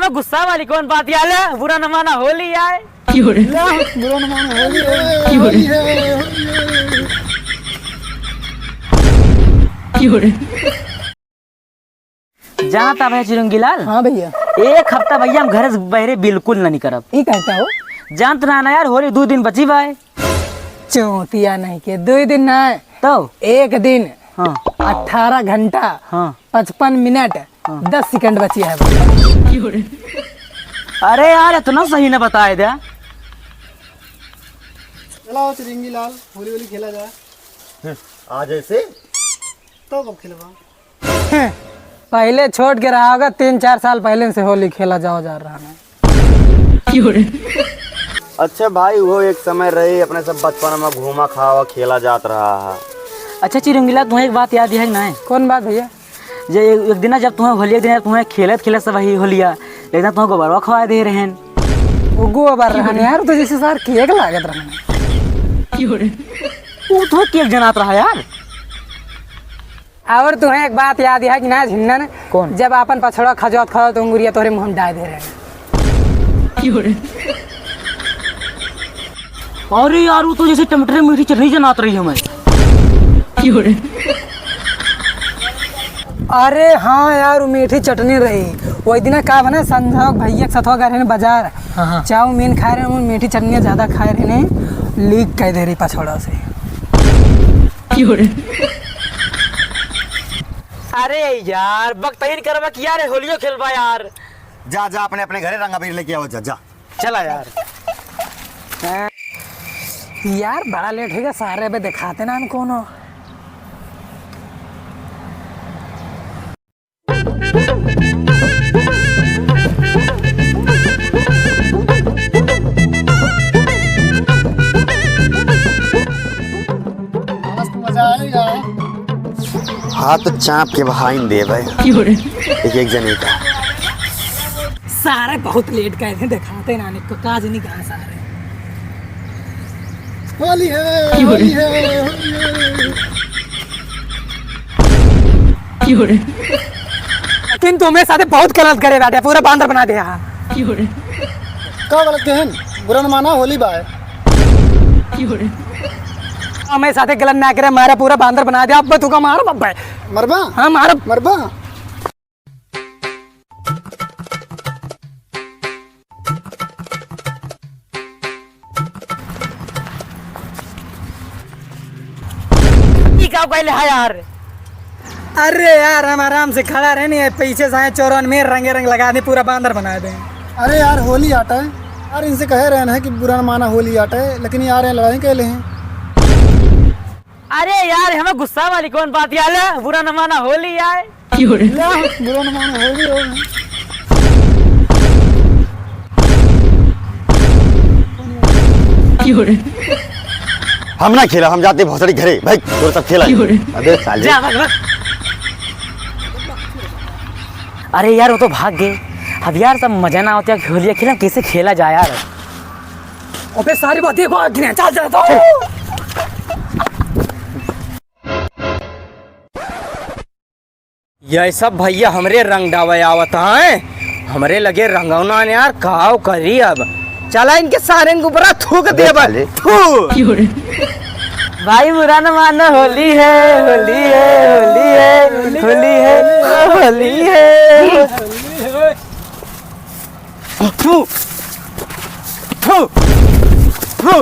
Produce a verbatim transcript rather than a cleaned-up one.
गुस्सा वाली कौन बात यार, बुरा न माना होली आए। क्यों रे? बुरा न माना होली है। क्यों रे? होली है, होली है। क्यों रे? जानत भैया चिरुंगी लाल? हाँ भैया। एक हफ्ता भैया हम घर से बहरे बिल्कुल न निकरब। ई कहता हो? जानत ना, ना यार, होली दो दिन बची बाय। चौथिया नहीं के, दो दिन ना। तो? एक दिन। हाँ। अठारह घंटा। हाँ। पचपन मिनट, हाँ। दस सेकंड बची है। अरे यार, इतना सही न बताए दे। चलाओ चिरिंगी लाल, होली होली खेला जाए। हम्म, आज ऐसे? तो कब खेलबा? पहले छोट के रहा होगा, तीन चार साल पहले से होली खेला जाओ जा रहा है। अच्छा भाई, वो एक समय रही, अपने सब बचपन में घूमा खावा खेला जात रहा है। अच्छा चिरुंगी लाल, तुम्हें एक बात याद है कि नहीं? कौन बात भैया? जे एक, एक दिन जब तुम्हें होलिया दिन तुम्हें खेलत खेलत सब वही होलिया, एक दिन तुम्हें गोबरवा खवाए दे रहन। वो गोबर रहन यार, तो जैसे सार केक लागत रहन। वो तो केक जनात रहा यार। और तुम्हें एक बात याद है कि ना झिन्नन? कौन? जब अपन पछड़ा खजौत खजौत उंगुरिया तोहरे मुंह में डाल दे रहे हैं। अरे यार, वो तो जैसे टमाटर मीठी चटनी जनात रही हमें। अरे हाँ यार, वो मीठी चटनी रही। वही दिन का बना, संझा भैया के साथ गए रहे बाजार। हाँ, हाँ। चाउमीन खाए रहे, वो मीठी चटनी ज्यादा खाए रहे, लीक कह दे रही पछोड़ा से। अरे यार, बकतईन करवा किया रे, होलियो खेलबा यार। जा, जा, अपने, अपने घरे रंग अबीर लेके आओ, जा, जा। चला यार। यार, बड़ा लेट हो गया, सारे अबे दिखाते ना हम कोनो। मस्त मजा आएगा। हाथ चाप के बहाइन देबे। एक एक जने का। सारे बहुत लेट गए थे, दिखाते ना, निको काज नहीं कहा सारे। होली है, होली है, होली है। लेकिन तुम्हें साथे बहुत गलत करे बाटे, पूरा बांदर बना दिया। का गलत कहन? बुरा न माना, होली बाय। हमें साथे गलत ना करे, मारा पूरा बांदर बना दिया। अब तुका मारो बब्बे। मरबा? हाँ, मारो। मरबा? ई का कहले है यार? अरे यार, हम आराम से खड़ा रहनी है, पीछे से आए चोरन में रंगे रंग लगा दे, पूरा बांदर बना दे। अरे यार, होली आटा है यार, इनसे कहे रहे हैं कि बुरा न माना होली आटा है, लेकिन यार ये लड़ाई कैले हैं। अरे यार, हमें गुस्सा वाली कौन बात यार है? बुरा न माना होली आए। बुरा न माना होली हो। हम ना खेला, हम जाते भोसड़ी घरे। भाई, तोर सब खेला। अबे साले। जा, भाग, भाग। अरे यार, वो तो भाग गए। अब यार, सब मजा ना होता है, होलिया खेला, कैसे खेला जाए यार? अबे सारी बातें को आदमी चल, चल, चल। ये सब भैया हमरे रंग डावे आवत हैं, हमरे लगे रंगौना ने यार, काव करी अब। चला इनके सारे के ऊपर थूक अबे देबा। साले। थू। भाई बुरा न मानो, होली है, होली है, होली है, होली है, होली है। थू। थू। थू।